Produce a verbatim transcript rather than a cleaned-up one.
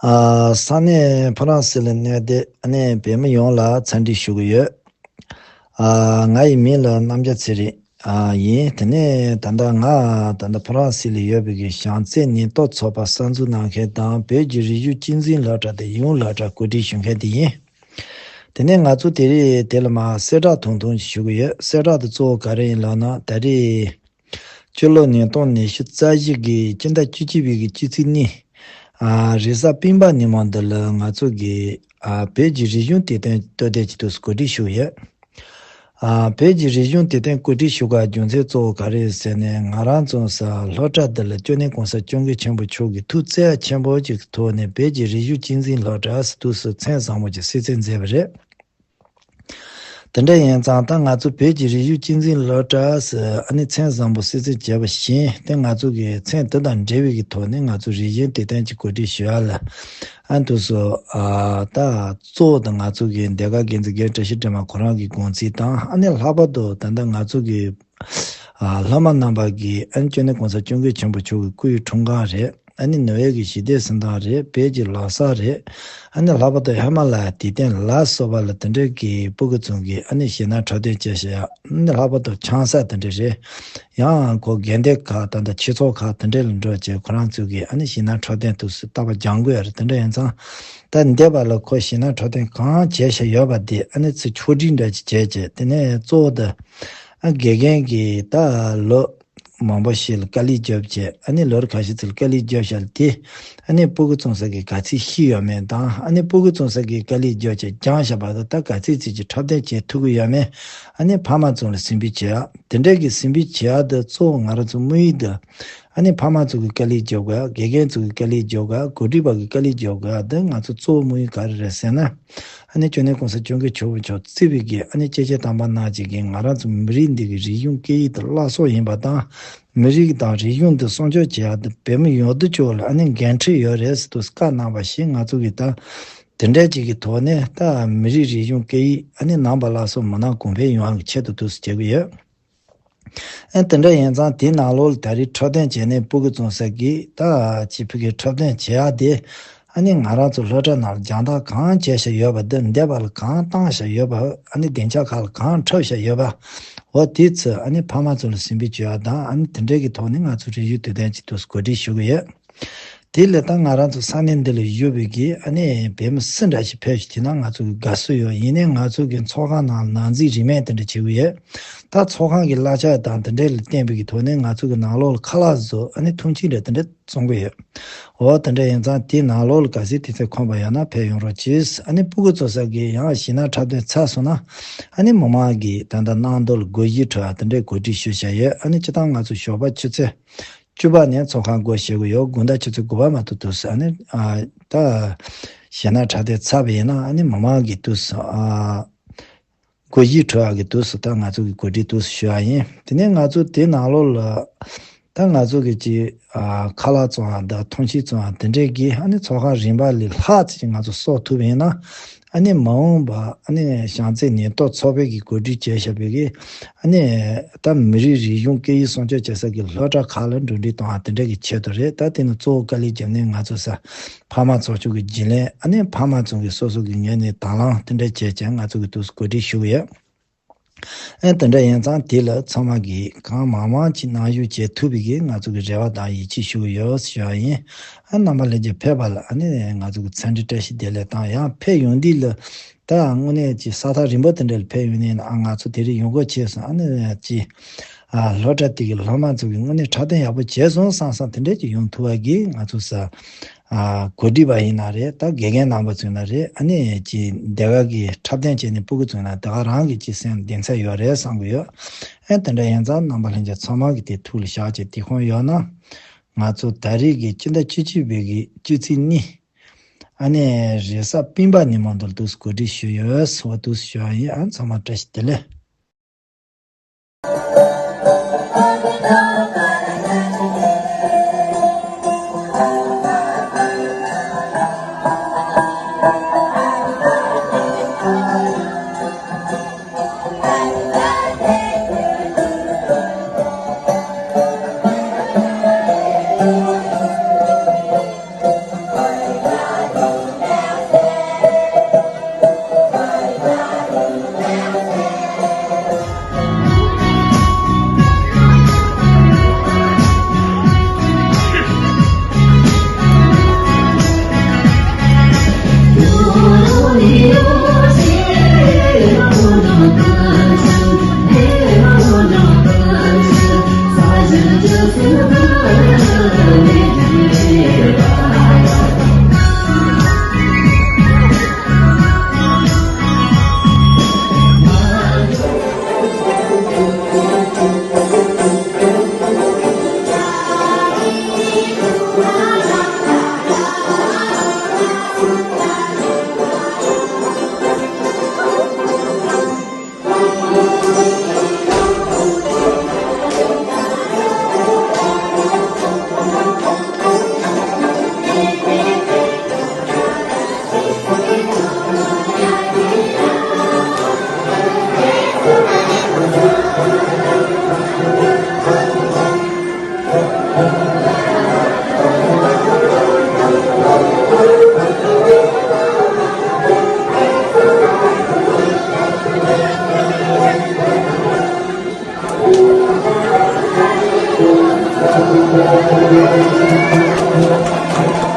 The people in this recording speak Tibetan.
ཨ། ས་གནས་ཕ་རན་སི་ལ་གནས་སྡོད་ཨ་ནི་བོད་མི་ཡོངས་ལ་འཚམས་འདྲི་ཞུ་གི་ཡོད། ཨ། ང་ཡི་མིང་ལ་རྣམ་རྒྱལ་ཚེ་རིང་ཨ་ཡིན། དེ་ནས་ད་ལྟ་ང་ད་ལྟ་ཕ་རན་སི་ལ་ཡོད་པའི་གི་བྱམས་བརྩེ་ནུས་སྟོབས་ཚོགས་པ་གསར་འཛུགས་གནང་མཁན་དང་བོད་ཀྱི་རིག་གཞུང་གཅེས་འཛིན་སློབ་གྲྭ་དང་ཡུམ་སློབ་གྲྭ་གོ་སྒྲིག་ཞུ་མཁན་དེ་ཡིན། དེ་ནས་ང་ཚོ་དེ་རིང་དེ་ལ་མ་གསལ་བསྒྲགས་ཐུང་ཐུང་ཞིག་ཞུ་གི་ཡོད། གསལ་བསྒྲགས་དེ་གཙོ་བོ་ག་རེ་ཡིན་ལབ་ན། ད་རེས་སྤྱི་ལོ་ཉིས་སྟོང་ཉི་ཤུ་རྩ་བཞི་གི་སྤྱི་ཟླ་བཅུ་གཅིག་པའི་གི་སྤྱི་ཚེས་གཉིས། ཨ། རེས་གཟའ་སྤེན་པ་ཉིན་མོ་འདི་ལ་ང་ཚོ་གི་ཨ། བོད་ཀྱི་རིག་གཞུང་དུས་སྟོན་སྟབས་བདེ་ཅིག་ཏུ་གོ་སྒྲིག་ཞུ་ཡོད། ཨ། བོད་ཀྱི་རིག་གཞུང་དུས་སྟོན་གོ་སྒྲིག་ཞུ་དགོས་རྒྱུ་མཚན་གཙོ་བོ་ག་རེ་ཟེར་ན། ང་རང་ཚོ་ས་སློབ་གྲྭ་འདི་ལ་སྐྱབས་མགོན་གོང་ས་སྐྱབས་མགོན་ཆེན་པོ་མཆོག་གིས་ཐུགས་བརྩེ་བ་ཆེན་པོ་ཅིག་གི་ཐོག་ནས་བོད་ཀྱི་རིག་གཞུང་གཅེས་འཛིན་སློབ་གྲྭ་ཟེར་དུས་སུ་མཚན་བཟང་པོ་ཅིག་སྲིད་བརྩི་མཛད་པ་རེད། དེ་འདྲ་ཡིན་ཙང་ད་ང་ཚོ་བོད་ཀྱི་རིག་གཞུང་གཅེས་འཛིན་སློབ་གྲྭ་ཟེར་ཨ་ནི་མཚན་བཟང་པོ་སྲིད་བརྩི་བྱས་པ་བཞིན་དེ་ང་ཚོ་གི་མཚན་དེ་དང་འབྲེལ་བའི་གི་ཐོག་ནས་ང་ཚོ་རིག་གཞུང་དུས་སྟོན་གྱི་གོ་སྒྲིག་ཞུ་ཡ་ལ་ཨ་འདུག་སོ། ཨ། ད་གཙོ་བོ་དང་ང་ཚོ་གི་སྡེ་ཁག་འགན་འཛིན་རྒན་བཀྲ་ཤིས་སྒྲོལ་མ་ཁོ་རང་གི་དགོངས་ཚུལ་དང་ཨ་ནི་ལྷག་པར་དུ་ད་ལྟ་ང་ཚོ་གི་ཨ། སློབ་མ་རྣམ་པ་གིས་ཨ་ནི་སྐྱབས་མགོན་གོང་ས་སྐྱབས་མགོན་ཆེན་པོ་མཆོག་གི་སྐུའི་འཁྲུངས་སྐར་རེད། ཨ་ནི་ནོ་ཝེ་གི་ཞི་བདེའི་གཟེངས་རྟགས་རེད། བོད་ཀྱི་ལོ་གསར་རེད། ཨ་ནི་ལྷག་པར་དུ་ཧི་མ་ལ་ཡ་དུས་སྟོན་ལ་སོགས་པ་ལ་དེ་འདྲའི་གི་སྤུ་གུ་ཚོ་གིས་ཨ་ནི་གཞས་སྣ་འཁྲབ་སྟོན་བྱས་ཤག་ཡ། ཨ་ནི་ལྷག་པར་དུ་ཆང་ས་དེ་འདྲ་རེད། ཡང་ཁོ་དགོན་སྡེ་ཁག་ད་ལྟ་ཆོས་ཚོགས་ཁག་དེ་འདྲ་ལ་འགྲོ་བྱས་ཁོ་རང་ཚོ་གིས་ཨ་ནི་གཞས་སྣ་འཁྲབ་སྟོན་དུས་སུ་རྟག་པར་སྦྱང་དགོས་ཡ་རེད། དེ་འདྲ་ཡིན་ཙང་ད་འདས་པ་ལ་ཁོ་གཞས་སྣ་འཁྲབ་སྟོན་གང་བྱས་ཤག་ཡོད་པ་དེ་ཨ་ནི་ཚུར་ཕྱོགས་སྒྲིག་འདྲ་ཅིག་བྱས་བྱས་དེ་ནས་གཙོ་བོ་དེ། ཨ། དགེ་རྒན་གྱིས་ད་ལོ་མང་པོ་ཞིག་ལ་དཀའ་ལས་བརྒྱབ་བྱས་ཨ་ནི་ལོ་ཁ་ཤས་ཚོ་ལ་དཀའ་ལས་བརྒྱབ་བཞག་དེ་ཨ་ནི་སྤུ་གུ་ཚོ་ས་གི་ག་ཚོད་ཤེས་ཡོད་མེད་དང་ཨ་ནི་སྤུ་གུ་ཚོ་ས་གི་དཀའ་ལས་བརྒྱབ་བྱས་སྦྱངས་བཞག་པ་དང་ད་ག་ཚོད་ཚོད་ཀྱི་འཁྲབ་སྟོན་བྱེད་ཐུབ་ཀྱི་ཡོད་མེད་ཨ་ནི་ཕ་མ་ཚོ་ལ་སེམས་ཁུར་བྱེད་ཡ། དེ་འདྲའི་གི་སེམས་ཁུར་བྱེད་ཡ་དེ་གཙོ་བོ་ང་རང་ཚོ་དམིགས་ཡུལ་དེ། ཨ་ནི་ཕ་མ་ཚོ་གི་དཀའ་ལས་རྒྱབ་དགོས། དགེ་རྒན་ཚོ་གི་དཀའ་ལས་རྒྱབ་དགོས། གོ་སྒྲིག་པ་གི་དཀའ་ལས་རྒྱབ་དགོས། འདི་ང་ཚོ་གཙོ་བོ་དམིགས་ཡུལ་ག་རེ་རེད་ཟེར་ན། ཨ་ནི་སྐྱབས་མགོན་གོང་ས་སྐྱབས་མགོན་ཆེན་པོ་མཆོག་བརྩིས་པའི་གི་ཨ་ནི་སྐྱེས་ཆེན་དམ་པ་རྣམས་ཀྱིས་གི་ང་རང་ཚོ་མི་རིགས་འདི་གི་རིག་གཞུང་སྐད་ཡིག་དེ་བླ་སྲོག་ཡིན་པ་དང་། མི་རིགས་དང་རིག་གཞུང་འདི་སྲུང་སྐྱོབ་བྱེད་ཡ་དེ་བོད་མི་ཡོངས་བསྡུས་ཆོག་ལ་ཨ་ནི་འགན་འཁྲི་ཡོད་རེད་ཟེར་དུས་བཀའ་གནང་བ་བཞིན་ང་ཚོ་གི་ད་དེ་འདྲ་ཅིག་གི་ཐོག་ནས་ད་མི་རིགས་རིག་གཞུང་སྐད་ཡིག་ཨ་ནི་ནང་པ་བླ་སྲོག་མི་ནག་གོང་འཕེལ་ཡོང་བ་གི་ཆེད་དུ་དུས་སུ་བྱེད་ཀྱི་ཡོད། ཨ་དེ་འདྲ་ཡིན་ཙང་དེའི་ནང་ལོགས་ལ་ད་རེས་འཁྲབ་སྟོན་བྱས་ནས་སྤུ་གུ་ཚོ་ས་གི་ད་ཅི་ཕི་གི་འཁྲབ་སྟོན་བྱེད་ཡ་དེ་ཨ་ནི་ང་རང་ཚོ་སློབ་གྲྭ་ནང་ལ་སྦྱང་བརྡར་གང་བྱས་བཞག་ཡོད་པ་འདི་འདས་པ་ལ་གང་བཏང་བཞག་ཡོད་པ་ཨ་ནི་སྡིངས་ཆ་ཁག་ལ་གང་འཁྲབ་བཞག་ཡོད་པ་འོ་དེ་ཚོ་ཨ་ནི་ཕ་མ་ཚོ་ལ་སེམས་ཁུར་བྱེད་ཡ་དང་ཨ་ནི་དེ་འདྲའི་གི་ཐོག་ནས་ང་ཚོ་རིག་གཞུང་དུས་སྟོན་ཅིག་དུས་སུ་གོ་སྒྲིག་ཞུ་གི་ཡོད། དེ་ལས་ད་ང་རང་ཚོ་ས་གནས་འདི་ལ་བཞུགས་པའི་གི་ཨ་ནི་བོད་མི་སུ་འདྲ་ཞིག་ཕེབས་ཤིག་དེ་ན་ང་ཚོ་གི་དགའ་བསུ་ཡོད། ཡིན་ནའི་ང་ཚོ་གི་ཚོགས་ཁང་ནང་ནང་འཛུལ་རིན་མེད་དེ་འདྲ་བྱེད་གི་ཡོད། ད་ཚོགས་ཁང་གི་གླ་ཆ་དང་དེ་འདྲ་ལ་བརྟེན་པའི་གི་ཐོག་ནས་ང་ཚོ་གི་ནང་ལོགས་ལ་ཁ་ལག་བཟོ་ཨ་ནི་འཐུང་ཆུ་འདྲ་དེ་འདྲ་བཙོང་གི་ཡོད། འོ་དེ་འདྲ་ཡིན་ཙང་དེའི་ནང་ལོགས་ལ་གལ་སྲིད་དུས་ཚོད་ཁོམ་པ་ཡོད་ན་ཕེབས་ཡོང་རོགས་གྱིས། ཨ་ནི་སྤུ་གུ་ཚོ་ས་གི་ཡང་གཞས་སྣ་འཁྲབ་སྟོན་ཚར་སོང་ན་ཨ་ནི་མི་མང་གི་ད་ལྟ་གནང་དོ་ལ་སྒོར་གཞས་འཁྲབ་ཡ་དེ་འདྲའི་གོ་སྒྲིག་ཞུ་བྱས་ཡོད། ཨ་ནི་སྤྱིར་བཏང་ང་ཚོ་ཞོགས་པ་ཆུ་ཚོད་བཅུ་པ་ནས་ཚོགས་ཁང་སྒོ་ཕྱེ་གི་ཡོད། དགོང་དག་ཆུ་ཚོད་དགུ་པ་མ་གཏོགས་དུས་སུ་ཨ་ནི་ཨ་ད་གཞས་སྣ་འཁྲབ་སྟོན་ཚར་བ་ཡིན་ན་ཨ་ནི་མི་མང་གི་དུས་སུ་ཨ་སྒོར་གཞས་འཁྲབ་ཡ་གི་དུས་སུ་ད་ང་ཚོ་གི་གོ་སྒྲིག་དུས་སུ་ཞུ་བ་ཡིན། དེ་ནས་ང་ཚོ་དེ་ནང་ལོགས་ལ་ད་ང་ཚོ་གི་ཅི་ཨ་ཁ་ལག་བཙོང་བ་དང་འཐུང་ཆུ་བཙོང་བ་དེ་འདྲས་ཀྱི་ཨ་ནི་ཚོགས་ཁང་རིམ་པ་ལས་ལྷག་ཙམ་ཅིག་ང་ཚོ་གསོག་ཐུབ་པ་ཡིན་ན་ཨ་ནི་མ་འོངས་པ་ཨ་ནི་བྱམས་བརྩེ་ནུས་སྟོབས་ཚོགས་པའི་གི་གོ་སྒྲིག་བྱས་བཞག་པའི་གི་ཨ་ནི་ད་མི་རིགས་རིག་གཞུང་སྐད་ཡིག་སྲུང་སྐྱོབ་བྱེད་ས་གི་སློབ་གྲྭ་ཁག་ལ་འགྲོ་གྲོན་གཏོང་བ་དེ་འདྲ་གི་ཆེད་དུ་རེད། ད་དེ་ནི་གཙོ་བོ་དཀའ་ལས་བརྒྱབ་ནས་ང་ཚོ་ས་ཕ་མ་ཚོགས་ཆུང་གི་རྒྱུན་ལས་ཨ་ནི་ཕ་མ་ཚོ་གི་སོ་སོ་གི་ངོས་ནས་དང་བླངས་དེ་འདྲ་བྱས་བྱས་ང་ཚོ་གི་དུས་སུ་གོ་སྒྲིག་ཞུ་གི་ཡོད། ཨ་དེ་འདྲ་ཡིན་ཙང་དེ་ལ་ཚང་མ་གིས་གང་མང་མང་ཅིག་ནང་ཞུགས་བྱེད་ཐུབ་པའི་གི་ང་ཚོ་གི་རེ་བ་དང་ཡིད་ཆེས་ཞུ་གི་ཡོད་ཞུ་བ་ཡིན། ཨ་རྣམ་པ་ལྷན་རྒྱས་ཕེབས་པ་ལ་ཨ་ནི་ང་ཚོ་གི་འཚམས་འདྲི་བཀྲ་ཤིས་བདེ་ལེགས་དང་ཡང་ཕེབས་ཡོང་དུས་ལ་ད་དངོས་གནས་ཀྱི་ས་ཐག་རིང་པོ་དེ་འདྲ་ལ་ཕེབས་ཡོང་ནས་ཨ་ང་ཚོ་དེ་རིང་ཡོང་སྒོ་ཕྱེ་སོང་ཨ་ནི་ཅི། ཨ་སློབ་གྲྭ་དེ་གི་སློབ་མ་ཚོ་གི་དངོས་གནས་འཁྲབ་སྟོན་ཡག་པོ་བྱས་སོང་བསམ་བསམ་དེ་འདྲས་ཀྱི་ཡོང་ཐུབ་པ་གི་ང་ཚོ་ས་ཨ་གོ་སྒྲིག་པ་ཡིན་ན་རེད། ད་དགེ་རྒན་རྣམ་པ་ཚོ་ཡིན་ན་རེད། ཨ་ནི་ཅི་སྡེ་ཁག་གི་འཁྲབ་སྟོན་བྱས་ནས་སྤུ་གུ་ཚོ་ཡིན་ན་དེ་ག་རང་གི་ཅི་སེམས་གདེང་ཚད་ཡོད་རེད་བསམ་གི་ཡོད། ཨ་དེ་འདྲ་ཡིན་ཙང་རྣམ་པ་ལྷན་རྒྱས་ཚང་མ་གི་དེ་ཐུགས་ལ་བཞག་བྱས་དེ་ཁོང་ཡོད་ན་ང་ཚོ་ད་རེས་ཀྱི་སྤྱི་ཟླ་བཅུ་གཅིག་པའི་གི་སྤྱི་ཚེས་གཉིས་ཨ་ནི་རེས་གཟའ་སྤེན་པ་ཉིན་མོ་འདིར་དུས་གོ་སྒྲིག་ཞུས་ཡོད། སོ་དུས་ཞུ་བ་ཡིན། ཨ་ཚང་མ་བཀྲ་ཤིས་བདེ་ལེགས། Thank you.